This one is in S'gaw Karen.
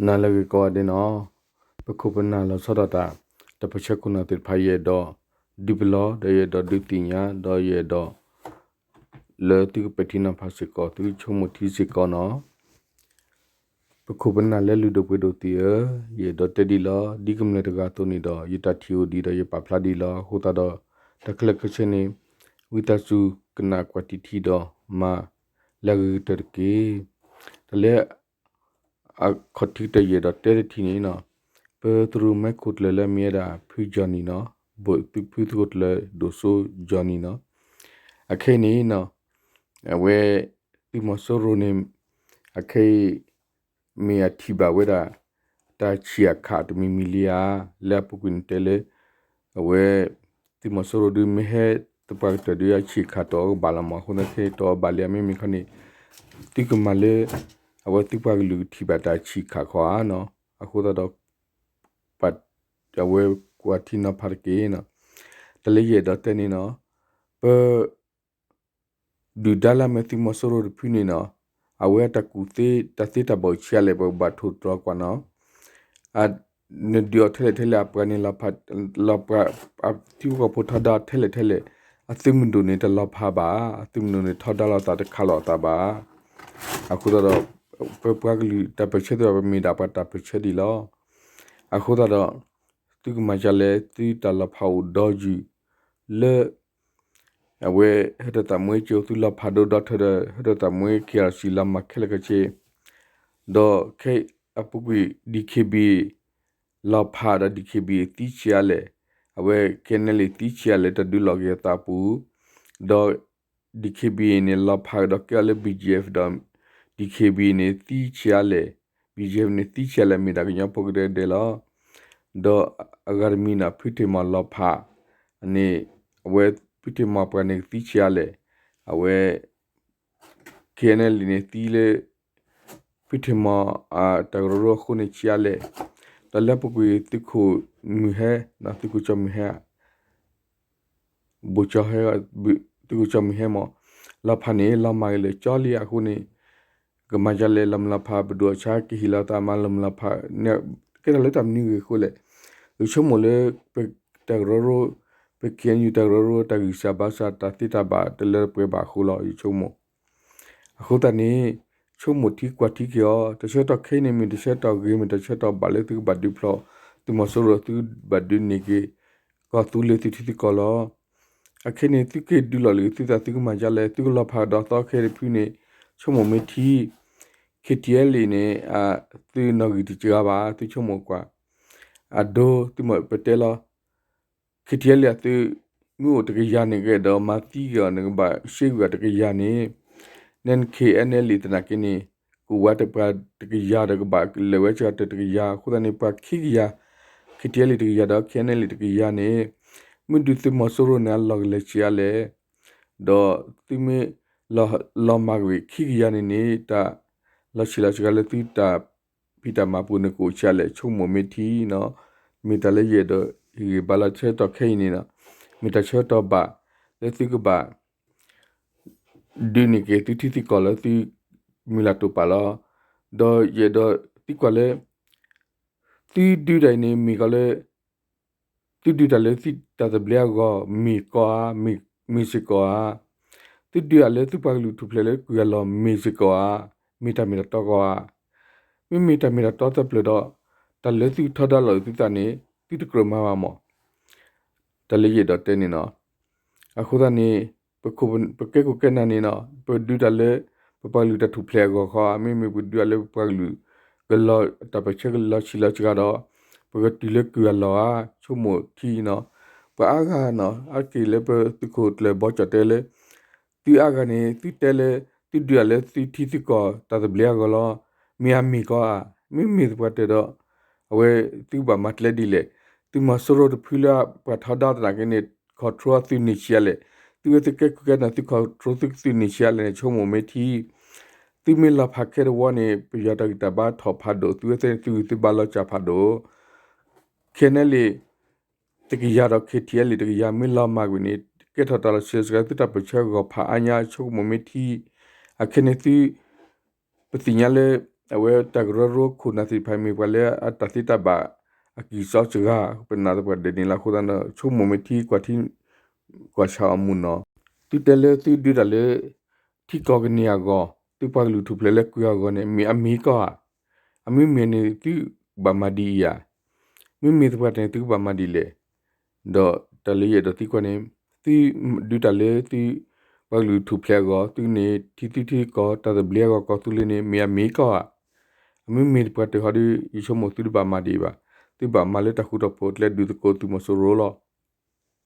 နၤလၢအဂ့ၤကိးဂၤဒဲးနီၤ, ပခိၣ်ပနၢ်လီၤဆီဒၣ်တၢ် တၢ်ပၢၢ်ဆၢခိၣ်နၢ်သ့ၣ်တဖၣ် ယအဲၣ်ဒိးဒုးပလီၢ် ဒီးယအဲၣ်ဒိးဒုးသ့ၣ်ညါ ဒီးယအဲၣ်ဒိး လၢသုကပဲာ်ထံနီၤဖးစ့ၢ်ကီး သုကဆိကမိၣ်ထံစ့ၢ်ကီးနီၤ. ပခိၣ်ပနၢ်လၢလုၢ်ဒိၣ်ပှ့ၤဒိၣ်သ့ၣ်ဧၢ, ယအဲၣ်ဒိးတဲဒ်လီၤ. ဒ်ကမျၢၢ်တဂၤအသိးန့ၣ်ဒီး ယတၢ်ထံၣ်အိၣ်ဒံးဒီးယပာ်ဖျါဒံးလီၤ. အဃိသတးဒီး တၢ်ခဲလၢာ်ခဲဆ့န့ၣ် ဝံသးစူၤကနၣ်ကွၢ်ထံထံဒီးမၤလၢအဂ့ၤကတၢၢ်တက့ၢ်. တၢ်လၢ အခီၣ်ထံးကတၢၢ်ယအဲၣ်ဒိးတဲတထံၣ်န့ၣ်နီၤ, ပသရူးမဲခိၣ်ကျၢၢ်လၢအမ့ၢ်ဝဲဒၣ် ဖုကၠီၣ်နံၣ်နီၤ, ဘိၣ်ဖုသကိးကျၢၢ်ဒိၣ်စိကၠီၣ်နံၣ်နီၤ, အခဲအံၤန့ၣ်နီၤ, အဝဲ သုးမီၤစိရိၤန့ၣ် အခဲအံၤ မ့ၢ်အထံၣ်ဘၣ်ဝဲဒၣ် တၢ်ဆံၣ်အခၣ်တမံၤမံၤလံဧါ, လၢအပူၤကွံာ်န့ၣ်တဲလၢ အဝဲ သုးမီၤစိရိၤဒုးမ့ၢ်ဟဲသပှၢ်ကတၢၢ်ဒုး အဆံၣ်အခၣ်တအိၣ်ကဘၣ်လီၤမး, အဃိသတးခဲအံၤတအိၣ်ဘၣ်လံ မ့မ့ၢ်ခီန့ၣ် သုကမၤလၢ အဝဲသုပှၤကလုာ်ကထံၣ်ဘၣ်တၢ်ဆံၣ်ခၣ်ခီဧါနီၤ, အဃိသတးဒီး ပှၤ အဝဲကွၢ်ထံနီၤဖးတက့ၢ်နီၤ, တၢ်လၢယအဲၣ်ဒိးတဲန့ၣ်နီၤ, ပ ဒုၣ်ဒါလၢအမ့ၢ်သုးမီၤစိရိၤတဖုန့ၣ်နီၤ, အဝဲအတၢ်ကူၣ်သ့ တၢ်သ့တၢ်ဘၣ်အိၣ်ဆံးအါလဲၣ် ပကဘၣ်ထိၣ်သတြီၤကွၢ်နီၤ, နဒုးအီၤထဲလဲၣ်ထဲလဲၣ် အပှၤန့ၣ်လီၤဖး လီၤဖး ထံဖိကီၢ်ဖိထီဒါထဲလဲၣ်ထဲလဲၣ်, အသုးမုၢ်ဒိၣ်န့ၣ်တလီၤဖးဘၣ်, အသုးမုၢ်ဒိၣ်န့ၣ်ထီဒါလိာ်သးတခးလိာ်အသးဘၣ်, အဃိသတးဒီး ပပှၤကလုာ်တၢ်ပၢၢ်ဆၢသ့ၣ်တဖၣ် ပမ့ၢ်ဒၣ်ပှၤတၢ်ပၢၢ်ဆၢဒံးလီၤ, အဃိသတးဒီး သုကမၤဒ်လဲၣ် သုတၢ်လီၤဖးအိၣ်ဒီယုၢ် လၢ အဝဲ ဟဲထီၣ်သးမွဲကၠိ သုလီၤဖးဒိဒီထၢဒီး ဟဲထီၣ်သးမွဲ KRC လီၤမၢ်ခဲလၢာ်ခဲဆ့, ဒီးခဲအံၤအပူၤကွံာ် DKBA လီၤဖးဒီး DKBA သံဆံးအါလဲၣ်, အဝဲ KNLA သံဆံးအါလဲၣ် တၢ်ဒုးလီၢ်က့ၤအသးအပူၤ, ဒီး DKBA န့ၣ် လီၤဖးကဒီးကဲအီၤလၢ BGF ဒီး DKBA န့ၣ် သံဆံးအါလဲၣ်, BGF န့ၣ် သံဆံးအါလဲၣ် မ့ၢ်တၢ်ကညီဖိကဒဲကဒဲလီၤ. ဒီးအဂၤတမံၤန့ၣ် ဖုထံးမီၤလီၤဖးန့ၣ် အဝဲဖုထံးမီၤပှၤန့ၣ် သံဆံးအါလဲၣ်, အဝဲ KNLA န့ၣ် သံလၢ ဖုထံးမီၤ တၢ်ကရၢကရိအဃိန့ၣ် ဆံးအါလဲၣ်, ဒီးလၢအပူၤကွံာ် သုးခိၣ်မုၢ်ဟဲ, သုးခိၣ်ကၠီမုၢ်ဟဲ ဘိၣ်ကၠီဟဲ, သုးခိၣ်ကၠီမုၢ်ဟဲမး လီၤဖးန့ၣ် လီၤမၢ်က့ၤလၢာ်ကၠီလံအဃိန့ၣ်, ကမၤဒ်လဲၣ် လီၤမုၢ်လီၤဖး ပဒိၣ်အီၣ်ဆါ ကဟ့ၣ်လီၤသးမၤလီၤမုၢ်လီၤဖးန့ၣ် ကဲထီၣ်လၢတၢ်မနုၤဂ့ၤအဃိလဲၣ်, ယဆိကမိၣ်လၢ ပတၢ်ကရၢကရိ, ပ KNU တၢ်ကရၢကရိ တၢ်ဂံၢ်စၢ်ဘါစၢ် တၢ်သ့တၢ်ဘၣ်တလၢတပှဲၤဘၣ်အဃိလီၤ ယဆိကမိၣ် အဃိသတးန့ၣ် ဆိကမိၣ်ထံကွၢ်ထံက့ၤအီၤ, တၢ်ဆၢကတီၢ်ခဲအံၤန့ၣ် မ့ၢ်တၢ်ဆၢကတီၢ်ဂ့ၤ မ့ၢ်တၢ်ဆၢကတီၢ်ဘၣ်လၢသုကဘၣ်ဒုးဖျီၣ် သုးမီၤစိရိၤ သုကဘၣ်ဒုးန့ၢ်က့ၤ ကီၢ်သူလ့ၤသုးထံသုကီၢ်လီၤ. အခဲအံၤန့ၣ် သုက့ၤဒုးလီၢ်လံၤသုသး သုကမၤဒ်လဲၣ်, သုကလီၤဖးကဒီးသီခဲအံၤတဖုန့ၣ် ဆိကမိၣ်မ့ၢ်ထံ KTLA န့ၣ် သုနီၣ်ဂံၢ်တစှၤဘၣ် သုဆိကမိၣ်ကွၢ်, အဒိ သုမ့ၢ်ပတဲလီၤ KTLA အသုး မ့ၢ်အိၣ်တကယၤန့ၣ် ကအဲၣ်ဒိးမၤသံက့ၤအီၤ နကဘၣ်ရှဲကွံာ်အီၤတကယၤန့ၣ်, န KNLA သနာ်က့န့ၣ် ကအိၣ်ဝဲတပှၤတကယၤဒီးကဘၣ်လဲၤဝဲစ့ၢ်ကီးတကယၤ အဃိသတးန့ၣ် ပှၤခံကယၤ KTLA တကယၤဒီး KNLA တကယၤန့ၣ် မ့ၢ်ဒုးသုးမီၤစိရိၤန့ၣ် အလီၢ်ကလဲၤဆံးအါလဲၣ်, ဒီးသုမ့ၢ်လီၤမၢ်ကွံာ်ခံကယၤန့ၣ်န့ၣ် တၢ်လီၤဆံးလီၤစှၤလၢသုတၢ်ဖံးတၢ်မၤပူၤန့ၣ် ကအိၣ်ဆံးအါလဲၣ် ဆိကမိၣ်မ့ၢ်ထံနီၤ, မ့ၢ်တၢ်လၢယအဲၣ်ဒိးဟ့ၣ်ဂံၢ်ဘါလီၤဆၢကတီၢ်ခဲအံၤန့ၣ်နီၤ, မ့ၢ်တၢ်ဆၢကတီၢ်ဘၣ် လၢသုကဘၣ် ဒုးန့ၢ်က့ၤသုထံသုကီၢ်လၢသုမုၢ်လၢ်တိာ်ပာ်လီၤ. ဒီးယအဲၣ်ဒိးသံကွၢ်လၢ သုဒုးတၢ်အံၤန့ၣ်မ့ၢ်ကီးလၢ သုဒုးတၢ်လၢသုတၢ်သဘျ့အဂီၢ်မ့ၢ်ကီးဧါ, မ့ၢ်စ့ၢ်ကီးဧါ, သုဒုးတၢ်လၢသုပှၤကလုာ်ထူၣ်ဖျဲးလၢကွံာ်အလီၢ်မ့ၢ်စ့ၢ်ကီးဧါ, မ့ၢ်တၢ်မ့ၢ်တၢ်တီကီးဧါ. မ့မ့ၢ်တၢ်မ့ၢ်တၢ်တီသပှၢ်ဒီး တၢ်လၢသုထီဒါလီၤသုသးန့ၣ် သုတကြၢးမၤဘၣ်မး တၢ်လၢယအဲၣ်ဒိးတဲန့ၣ်နီၤ. အဃိသတးန့ၣ် ပခိၣ်ပကဲခိၣ်ကဲနၢ်န့ၣ်နီၤ ပဒုးတၢ်လၢ ပပှၤကလုာ်တၢ်ထူၣ်ဖျဲးအဂီၢ်ဃီဧါ, မ့မ့ၢ်ပဒုးတၢ်လၢပပှၤကလုာ် ကလီၤတၢ်ပၢၢ်ဆၢကလီၤဆံးလီၤစှၤဒီး ပကတုၤလၢကွံာ်အလီၢ်ဧါ, ဆိကမိၣ်ထံနီၤ. ပှၤအါဂၤနီၤ အါတက့ၢ်လၢပသုးခိၣ်ကျၢၢ်ဘီကၠီၣ်တဲလၢ သုအါဂၤန့ၣ် သုတဲလၢ သုဒုးတၢ်လၢသုထံသုကီၢ်တၢ်သဘျ့အဂီၢ်လီၤ. မ့ၢ်အမ့ၢ်ကီးဧါ, မ့မ့ၢ်သပှၢ်တၢၢ်ဒီး အဝဲသုကဘၣ်မၤကျဲဒ်လဲၣ်. သုးမီၤစိရိၤတဖုလၢပှၤထီဒါသနာ်က့န့ၣ် control သုးန့ၢ်ဆံးအါလဲၣ်. သုဝဲသုကဲခိၣ်ကဲနၢ်သု control သုသုးန့ၢ်ဆံးအါလဲၣ်န့ၣ် ဆိကမိၣ်မ့ၢ်ထံ သုမ့ၢ်လီၤဖးခဲတဝီန့ၣ် ပယီၤတၢ်ဂံၢ်တၢ်ဘါထီၣ်ဖးဒိၣ် သုဝဲသ့ၣ်သုဂံၢ်သုဘါလီၤစှၤဖးဒိၣ် KNLA တကယၤဒီး KTLA တကယၤ မ့ၢ်လီၤမၢ်ကွံာ်န့ၣ် ကဲထီၣ်တၢ်လီၤဆံးလီၤစှၤ သုတၢ်ပၢၢ်ဆၢအဂီၢ်ဖးအါညါ ဆိကမိၣ်မ့ၢ်ထံ အခဲန့ၣ်သု ပသ့ၣ်ညါလၢ အဝဲတၢ်ကရၢကရိခိၣ်နၢ်သ့ၣ်တဖၣ်မ့ၢ်ပှၤလၢအတၢ်သ့တၢ်ဘၣ်အကံၢ်စီစှၤ ပနာ်သပှၢ်ဒဲးန့ၣ်လီၤ. အဃိသတးန့ၣ် ဆိကမိၣ်မ့ၢ်ထံကွၢ်ထံ ကွၢ်ဆၣ်အီၤမုၢ်နီၤ, သုတဲလၢသုဒုးတၢ်လၢ ထံကီၢ်ကန့ၢ်အဂီၢ်, သုပှၤကလုာ်ထူၣ်ဖျဲးလၢကွံာ်အဂီၢ်န့ၣ် မ့ၢ်အမ့ၢ်ကီၢ်ဧါ. အမ့ၢ်မ့ၢ်န့ၣ် သုဘၣ်မၤဒ်အံၤဧါ. မ့မ့ၢ်သပှၢ်တၢၢ်န့ၣ် သုကဘၣ်မၤဒ်လဲၣ်. ဒီးတၢ်လၢယအဲၣ်ဒိးသံကွၢ်န့ၣ်, သုဒုးတၢ်လၢသု ပှၤကလုာ်ထူၣ်ဖျဲးအဂီၢ်, သုန့ၢ်ထံသုထံကီၢ် တၢ်သဘျ့အဂီၢ်ကီၢ်သူလ့ၤန့ၣ် မ့ၢ်အမ့ၢ်ကီၢ်ဧါ. အမ့ၢ်မ့ၢ်သပှၢ်တၢၢ်ဟီဒီး ယဆိကမိၣ်သုတဘၣ်မၤဒ်အံၤဘၣ်. သုဘၣ်မၤလၢတၢ်ဃူတၢ်ဖိး ကျဲဒုးသကိးသုးမီၤစိရိၤလီၤ.